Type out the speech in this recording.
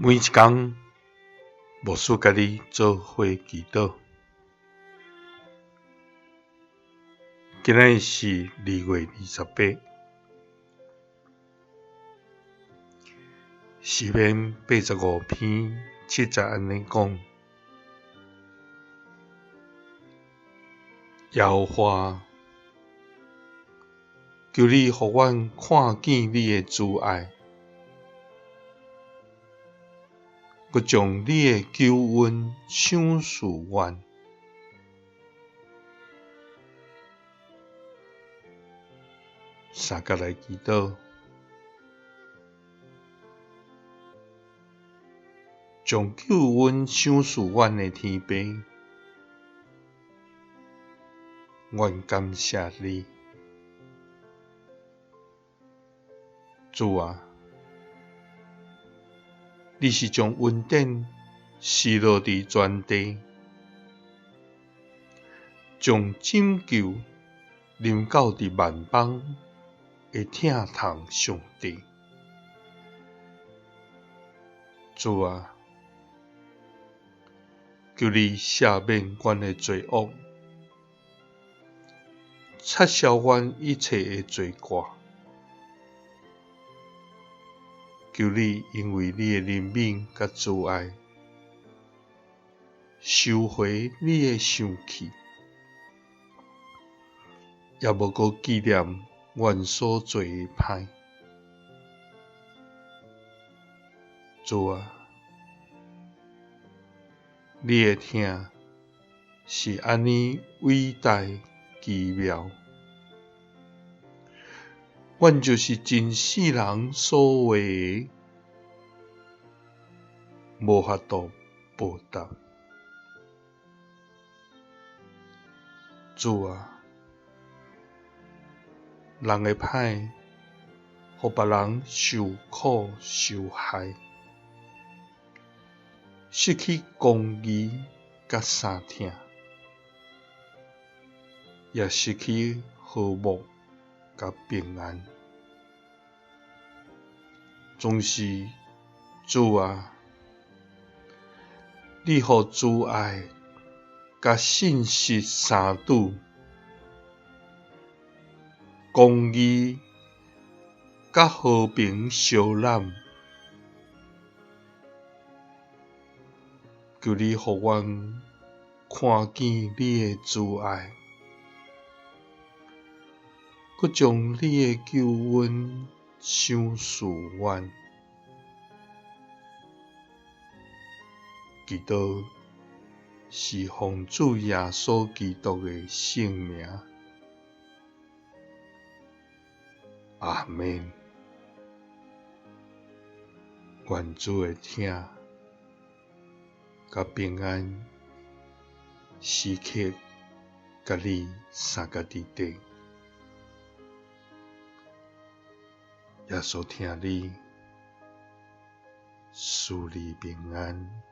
每一工，牧師佮你做伙祈禱。今仔日是2月28，詩篇85篇7節按呢講：耶和華，求你予阮看見你的慈愛。閣將你的救恩賞賜阮。三佮來祈禱，將救恩賞賜阮的天父，阮感謝你，主啊！你是將恩典施落佇全地，將拯救臨到佇萬邦的疼痛上帝。主啊，求你赦免阮的罪惡，擦消阮一切的罪過。求你因為你的憐憫佮慈愛，收回你的生氣，也無閣紀念阮所做的歹。主啊，你的疼是按呢偉大奇妙。阮就是盡世人所話的，無法度報答。主啊，人的歹，予別人受苦受害，失去公義佮相疼，也失去和睦佮平安。總是主啊，你予慈愛佮信實相拄，公義佮和平相攬，求你予阮看見你的慈愛，閣將你的救恩賞賜阮。祈禱是奉主耶穌基督的聖名。阿們。願主的疼佮平安時刻佮你相佮佇底。耶穌疼你，賜你平安。